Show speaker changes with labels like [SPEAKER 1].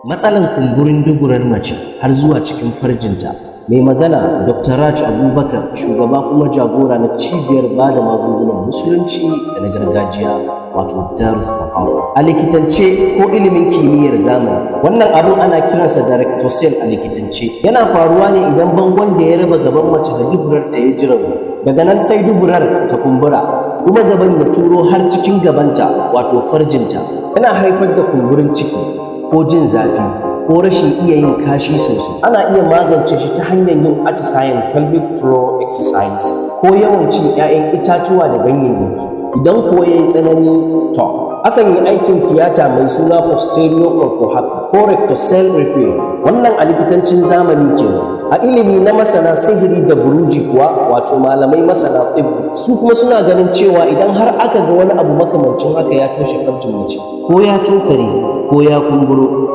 [SPEAKER 1] Matsalan kumburin duburar mace har zuwa cikin farjinta. Mai magana, Dr. Raj Abubakar, shugaba kuma jagora na cibiyar ba da magungunan Musulunci da na gargajiya, wato Darus Thaqafa. A likitance ko ilimin kimiyyar zamani, wannan abun ana kiransa da rectocele. A likitance, yana faruwa ne idan bangon da ya raba gaban mace da duburarta ya ji rauni. Daga nan sai duburar ta kumbura, kuma gaban ya turo har cikin gabanta, wato farjinta. Yana haifar da kumburin ciki ko jin zafi ko rashin iya yin kashi sosai. Ana iya magance shi ta hanyar yin atisayen pelvic floor exercise ko yawan cin 'ya'yan itatuwa da ganyayyaki. Idan kuwa ya yi tsanani, to akan yi aikin tiyata mai suna posterior colporrhaphy ko rectocele repair. Wannan a likitancin zamani kenan. A ilimi na masana sihiri da buruji kuwa, wato malamai masana tibbu, su kuma suna ganin cewa idan har aka ga wani abu makamancin haka ya toshe farjin mace, ko ya tokare ko ya kumburo